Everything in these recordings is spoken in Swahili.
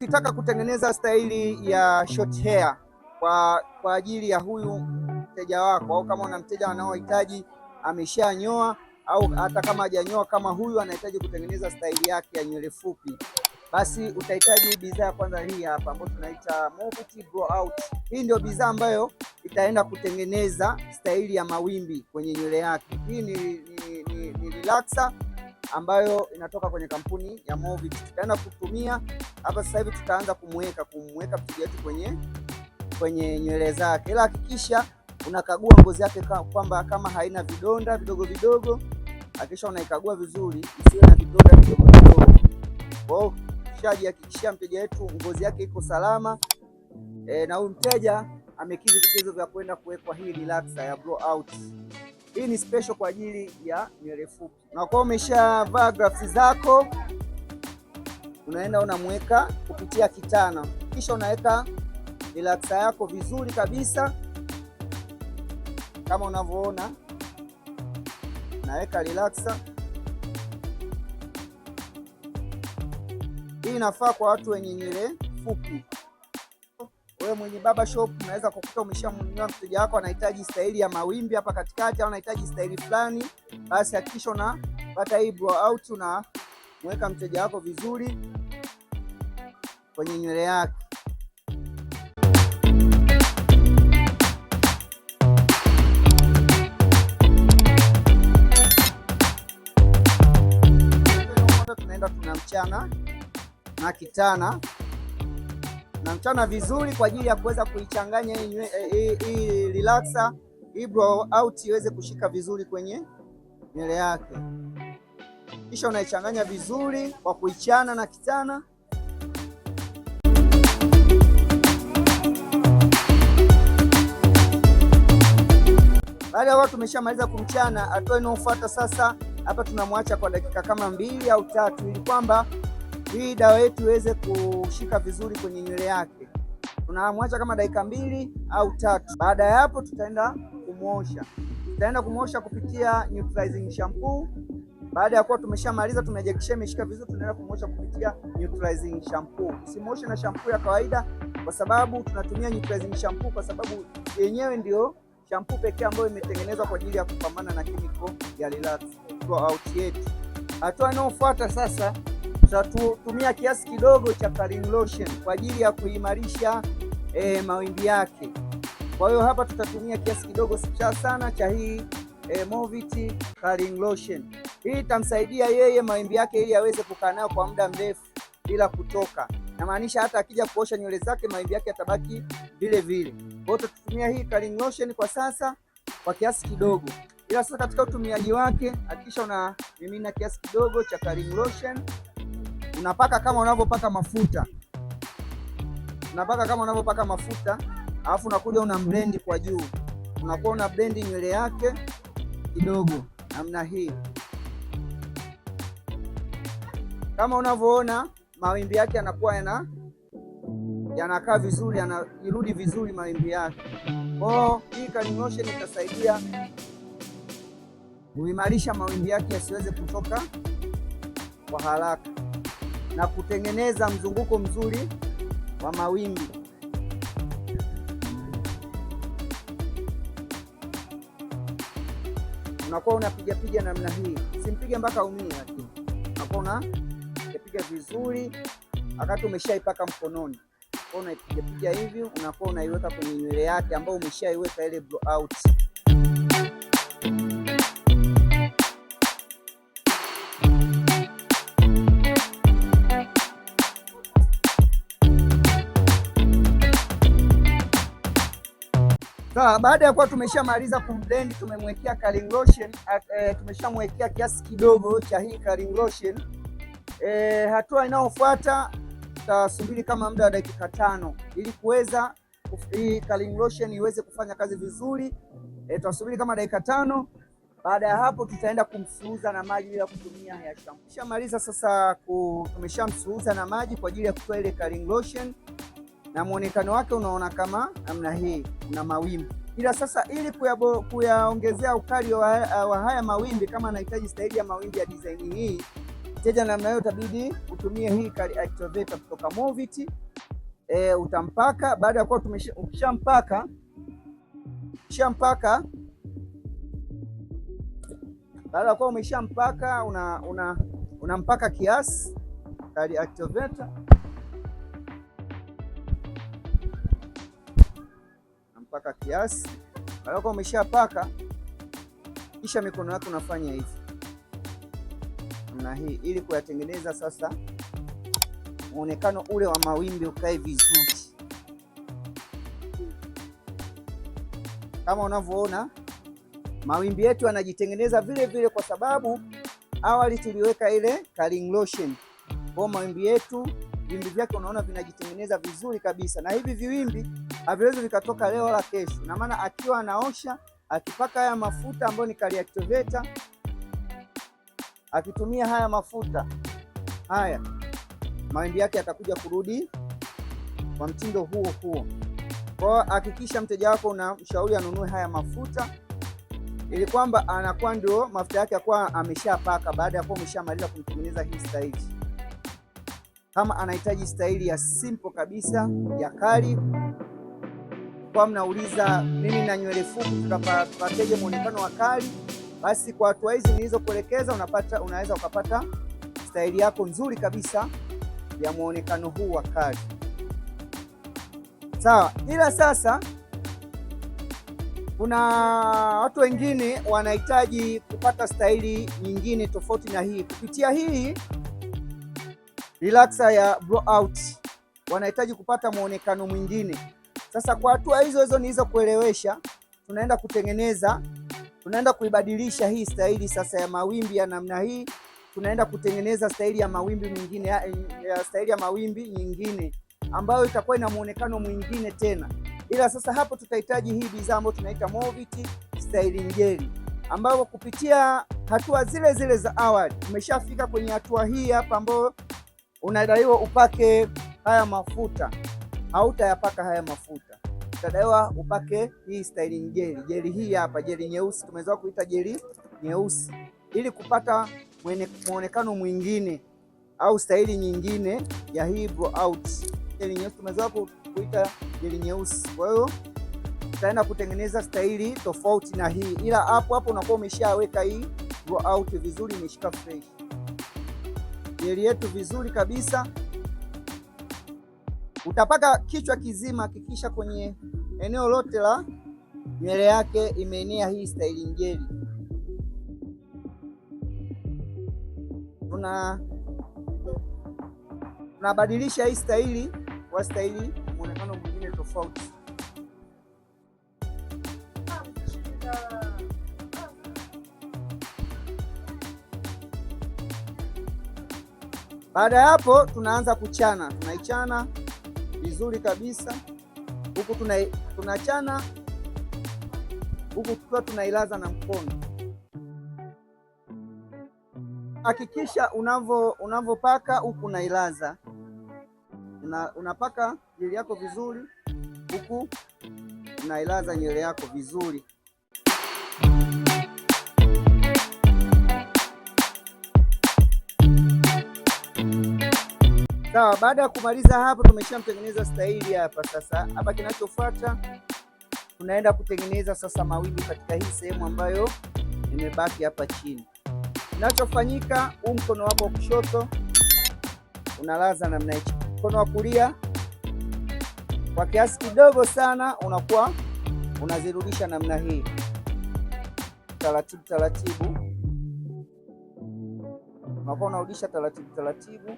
Ukitaka kutengeneza staili ya short hair kwa ajili ya huyu mteja wako, au kama una mteja anaohitaji ameshanyoa au hata kama hajanyoa, kama huyu anahitaji kutengeneza staili yake ya nywele fupi, basi utahitaji bidhaa kwanza hii hapa ambayo tunaita Movit Blowout. Hii ndio bidhaa ambayo itaenda kutengeneza staili ya mawimbi kwenye nywele yake. Hii ni relaxer ambayo inatoka kwenye kampuni ya Movit. Tutaenda kutumia hapa sasa hivi, tutaanza kumweka mteja wetu kwenye nywele zake, ila hakikisha unakagua ngozi yake kwamba kama haina vidonda vidogo vidogo. Hakikisha unaikagua vizuri isiwe na vidonda vidogo vidogo. Kwa hiyo ukishajihakikishia mteja wetu ngozi yake iko salama na huyu mteja amekidhi vigezo vya kwenda kuwekwa hii relaxer ya blowout. Hii ni special kwa ajili ya nywele fupi. Na kwa umeshavaa gloves zako, unaenda unamweka kupitia kitana, kisha unaweka relaxer yako vizuri kabisa kama unavyoona, naweka relaxer. Hii inafaa kwa watu wenye nywele fupi. Wewe mwenye barber shop unaweza kukuta umeshamnyoa mteja wako anahitaji staili ya mawimbi hapa katikati au anahitaji staili fulani, basi hakikisha unapata hii blowout, unamweka mteja wako vizuri kwenye nywele yake. Tunaenda tunamchana na kitana na mchana vizuri kwa ajili ya kuweza kuichanganya hii relaxer, hii blowout iweze kushika vizuri kwenye nywele yake. Kisha unaichanganya vizuri kwa kuichana na kitana. Baada ya watu tumeshamaliza kumchana, hatua inayofuata sasa hapa tunamwacha kwa dakika kama 2 au 3 ili kwamba hii dawa yetu iweze kushika vizuri kwenye nywele yake. Tunamwacha kama dakika 2 au 3. Baada ya hapo tutaenda kumuosha. Tutaenda kumuosha kupitia neutralizing shampoo. Baada ya kuwa tumeshamaliza, tumehakikisha imeshika vizuri, tunaenda kumuosha kupitia neutralizing shampoo. Usimuoshe na shampoo ya kawaida kwa sababu tunatumia neutralizing shampoo kwa sababu yenyewe ndio shampoo pekee ambayo imetengenezwa kwa ajili ya kupambana na chemical ya relax blowout yetu. Hatua inayofuata sasa tutatumia kiasi kidogo cha curling lotion kwa ajili ya kuimarisha mawimbi yake. Kwa hiyo hapa tutatumia kiasi kidogo cha sana cha hii Movit curling lotion. Hii itamsaidia yeye mawimbi yake ili aweze kukaa nayo kwa muda mrefu bila kutoka. Namaanisha hata akija kuosha nywele zake mawimbi yake yatabaki vile vile. Kwa hiyo tutatumia hii curling lotion kwa sasa kwa kiasi kidogo. Ila sasa katika utumiaji wake hakikisha unamimina kiasi kidogo cha curling lotion. Unapaka kama unavyopaka mafuta. Unapaka kama unavyopaka mafuta, alafu unakuja una blend kwa juu. Unakuwa una blend nywele yake kidogo namna hii. Kama unavyoona mawimbi yake yanakuwa yanakaa vizuri, yanarudi vizuri mawimbi yake. Kwa hiyo hii curling lotion itasaidia kuimarisha mawimbi yake yasiweze kutoka kwa haraka na kutengeneza mzunguko mzuri wa mawimbi. Unakuwa unapiga piga namna hii, simpige mpaka umie, lakini unakuwa unapiga vizuri wakati umeshaipaka mkononi. Kwa unaipiga piga hivi, unakuwa unaiweka kwenye nywele yake ambayo umeshaiweka ile blowout. Sawa, baada ya kuwa tumeshamaliza kumblend, tumemwekea curling lotion, tumeshamwekea kiasi kidogo cha hii curling lotion. Hatua inayofuata tutasubiri kama muda wa dakika 5 ili kuweza hii curling lotion iweze kufanya kazi vizuri. Tutasubiri kama dakika 5. Baada ya hapo tutaenda kumsuuza na maji bila kutumia hair shampoo. Tumeshamaliza sasa tumeshamsuuza na maji kwa ajili ya kutoa ile curling lotion. Na muonekano wake unaona kama namna hii, una mawimbi. Ila sasa ili kuyaongezea ukali wa haya mawimbi, kama anahitaji staili ya mawimbi ya design hii, Mteja namna hiyo itabidi utumie hii Curl Activator kutoka Movit. Utampaka. Baada ya kuwa ukishampaka, baada ya kuwa umeshampaka, unampaka kiasi Curl Activator, unampaka kiasi. Baada ya kuwa umeshapaka, kisha mikono yako unafanya hivi namna hii, ili kuyatengeneza sasa muonekano ule wa mawimbi ukae vizuri. Kama unavyoona mawimbi yetu yanajitengeneza vile vile, kwa sababu awali tuliweka ile curling lotion. Kwa mawimbi yetu, viwimbi vyake unaona vinajitengeneza vizuri kabisa, na hivi viwimbi haviwezi vikatoka leo wala kesho. Na maana akiwa anaosha, akipaka haya mafuta ambayo ni Curl Activator, akitumia haya mafuta haya, mawimbi yake yatakuja kurudi kwa mtindo huo huo. Kwa hakikisha mteja wako unamshauri anunue haya mafuta ili kwamba anakuwa ndio mafuta yake akuwa ameshapaka baada ya kuwa umeshamaliza kumtengeneza hii staili. Kama anahitaji staili ya simple kabisa ya curly, kwa mnauliza mimi na nywele fupi tutapateje muonekano wa curly, basi kwa hatua hizi nilizokuelekeza unaweza ukapata staili yako nzuri kabisa ya muonekano huu wa curly. Sawa, ila sasa kuna watu wengine wanahitaji kupata staili nyingine tofauti na hii. Kupitia hii relaxer ya blowout wanahitaji kupata muonekano mwingine. Sasa kwa hatua hizo hizo nilizokuelewesha, tunaenda kutengeneza, tunaenda kuibadilisha hii staili sasa ya mawimbi ya namna hii, tunaenda kutengeneza staili ya mawimbi mingine, ya staili ya mawimbi nyingine ambayo itakuwa ina muonekano mwingine tena. Ila sasa hapo tutahitaji hii bidhaa ambayo tunaita Movit Styling Gel, ambayo kupitia hatua zile zile za awali umeshafika kwenye hatua hii hapa ambayo unadaiwa upake haya mafuta. Hautayapaka haya mafuta, utadaiwa upake hii styling gel, jeli hii hapa, jeli nyeusi, tumezoea kuita jeli nyeusi, ili kupata muonekano mwingine au staili nyingine ya hii blowout. Jeli nyeusi tumezoea kuita jeli nyeusi. Kwa hiyo utaenda kutengeneza staili tofauti na hii, ila hapo hapo unakuwa umeshaweka hii blowout vizuri, imeshika fresh jeli yetu vizuri kabisa. Utapaka kichwa kizima, hakikisha kwenye eneo lote la nywele yake imeenea hii styling gel. Tunabadilisha hii staili kwa staili muonekano mwingine tofauti. Baada ya hapo tunaanza kuchana, tunaichana vizuri kabisa huku tunachana huku tukiwa tunailaza na mkono. Hakikisha unavopaka huku unailaza, unapaka jeli yako vizuri huku unailaza nywele yako vizuri. Sawa, baada ya kumaliza hapo tumeshamtengeneza staili hapa sasa. Hapa kinachofuata tunaenda kutengeneza sasa mawimbi katika hii sehemu ambayo imebaki hapa chini. Kinachofanyika, huu mkono wako wa kushoto unalaza namna hii, mkono wa kulia kwa kiasi kidogo sana unakuwa unazirudisha namna hii, taratibu taratibu, unakuwa unarudisha taratibu taratibu,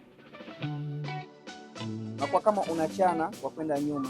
unakuwa kama unachana kwa kwenda nyuma.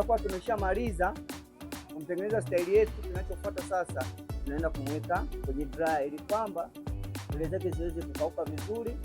kuwa tumeshamaliza kumtengeneza staili yetu, kinachofuata sasa tunaenda kumweka kwenye dryer ili kwamba nywele zake ziweze kukauka vizuri.